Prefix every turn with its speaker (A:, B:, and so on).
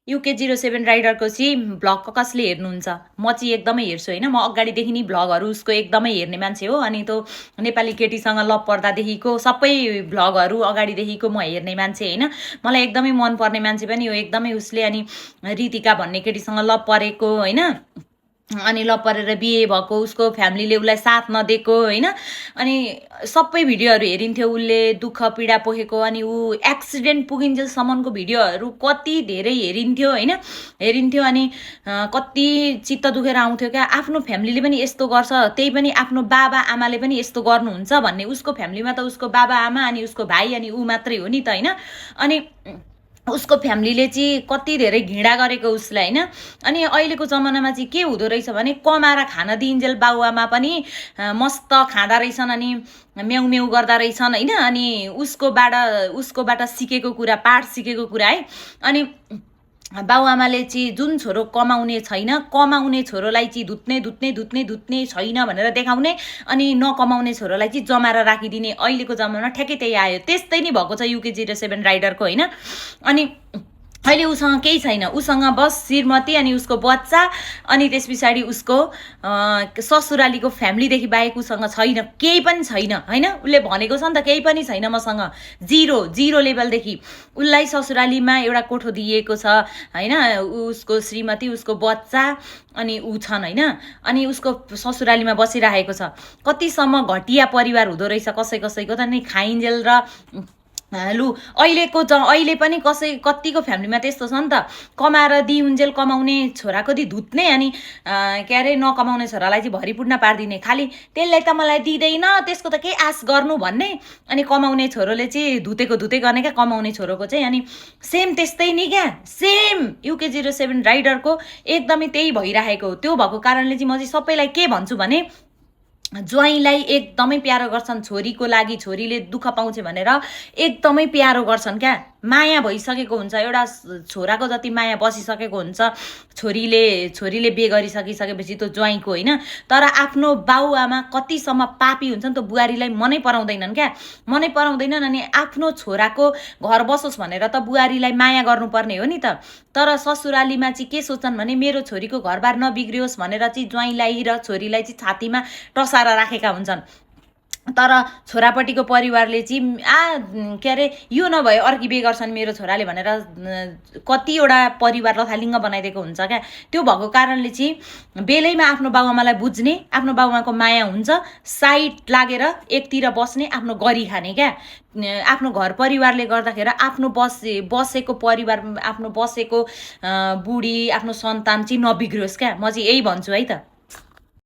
A: UK07 राइडरको चाहिँ vlog कसले हेर्नुहुन्छ? म चाहिँ एकदमै हेर्छु होइन। म अगाडिदेखि नै भ्लगहरू उसको एकदमै हेर्ने मान्छे हो। अनि त्यो नेपाली केटीसँग लभ पर्दादेखिको सबै भ्लगहरू अगाडिदेखिको म हेर्ने मान्छे होइन। मलाई एकदमै मनपर्ने मान्छे पनि हो एकदमै उसले। अनि रितिका भन्ने केटीसँग लभ परेको होइन। अनि लभ परेर बिहे भएको, उसको फ्यामिलीले उसलाई साथ नदिएको होइन। अनि सबै भिडियोहरू हेरिन्थ्यो उसले दुःख पीडा पोखेको। अनि ऊ एक्सिडेन्ट पुगिन्जेलसम्मको भिडियोहरू कति धेरै हेरिन्थ्यो होइन। हेरिन्थ्यो अनि कति चित्त दुखेर आउँथ्यो क्या। आफ्नो फ्यामिलीले पनि यस्तो गर्छ, त्यही पनि आफ्नो बाबा आमाले पनि यस्तो गर्नुहुन्छ भन्ने। उसको फ्यामिलीमा त उसको बाबा आमा अनि उसको भाइ अनि ऊ मात्रै हो नि त होइन। अनि उसको फ्यामिलीले चाहिँ कति धेरै घृणा गरेको उसलाई होइन। अनि अहिलेको जमानामा चाहिँ के हुँदो रहेछ भने कमाएर खान दिइन्जेल बाउआमा पनि मस्त खाँदा रहेछन् अनि म्याउ म्याउ गर्दा रहेछन् होइन। अनि उसकोबाट सिकेको कुरा, पाठ सिकेको कुरा है। अनि बाउआमाले चाहिँ जुन छोरो कमाउने छैन, कमाउने छोरोलाई चाहिँ धुत्ने छैन भनेर देखाउने, अनि नकमाउने छोरोलाई चाहिँ जमाएर राखिदिने। अहिलेको जमानामा ठ्याक्कै त्यही आयो। त्यस्तै नै भएको छ UK07 राइडरको होइन। अनि अहिले उसँग केही छैन। उसँग बस श्रीमती अनि उसको बच्चा अनि त्यस पछाडि उसको ससुरालीको फ्यामिलीदेखि बाहेक उसँग छैन, केही पनि छैन होइन। उसले भनेको छ नि त, केही पनि छैन मसँग, जिरो लेभलदेखि। उसलाई ससुरालीमा एउटा कोठो दिएको छ होइन। उसको श्रीमती, उसको बच्चा अनि ऊ छन् होइन। अनि उसको ससुरालीमा बसिरहेको छ। कतिसम्म घटिया परिवार हुँदो रहेछ कसैको त नि खाइन्जेल र लु अहिले पनि कतिको फ्यामिलीमा त्यस्तो छ नि त, कमाएर दिउन्जेल कमाउने छोराको धुत्ने अनि के अरे नकमाउने छोरालाई चाहिँ भरिपूर्ण पारिदिने। खालि त्यसलाई त मलाई दिँदैन, त्यसको त केही आश गर्नु भन्ने। अनि कमाउने छोरोले चाहिँ धुते गर्ने क्या कमाउने छोरोको चाहिँ। अनि सेम त्यस्तै नि क्या, सेम UK07 राइडरको एकदमै त्यही भइरहेको हो। त्यो भएको कारणले चाहिँ म चाहिँ सबैलाई के भन्छु भने, ज्वाइँलाई एकदमै प्यारो गर्छन्, छोरीको लागि छोरीले दुःख पाउँछ भनेर एकदमै प्यारो गर्छन् क्या। माया भइसकेको हुन्छ, एउटा छोराको जति माया बसिसकेको हुन्छ छोरीले बिहे गरिसकिसकेपछि त्यो ज्वाइँको होइन। तर आफ्नो बाउआमा कतिसम्म पापी हुन्छन् त्यो बुहारीलाई मनै पराउँदैनन् क्या, मनै पराउँदैनन्। अनि आफ्नो छोराको घर बसोस् भनेर त बुहारीलाई माया गर्नुपर्ने हो नि त। तर ससुरालीमा चाहिँ के सोच्छन् भने मेरो छोरीको घरबार नबिग्रियोस् भनेर चाहिँ ज्वाइँलाई र छोरीलाई चाहिँ छातीमा टसाएर राखेका हुन्छन्। तर छोरापट्टिको परिवारले चाहिँ के अरे यो नभए अर्की बिहे गर्छन् मेरो छोराले भनेर कतिवटा परिवार लथालिङ्ग बनाइदिएको हुन्छ क्या। त्यो भएको कारणले चाहिँ बेलैमा आफ्नो बाउआमालाई बुझ्ने, आफ्नो बाउआमाको माया हुन्छ, साइड लागेर एकतिर बस्ने, आफ्नो गरी खाने क्या। आफ्नो घर परिवारले गर्दाखेरि आफ्नो बसेको परिवार, आफ्नो बसेको बुढी, आफ्नो सन्तान चाहिँ नबिग्रियोस् क्या। म चाहिँ यही भन्छु है त।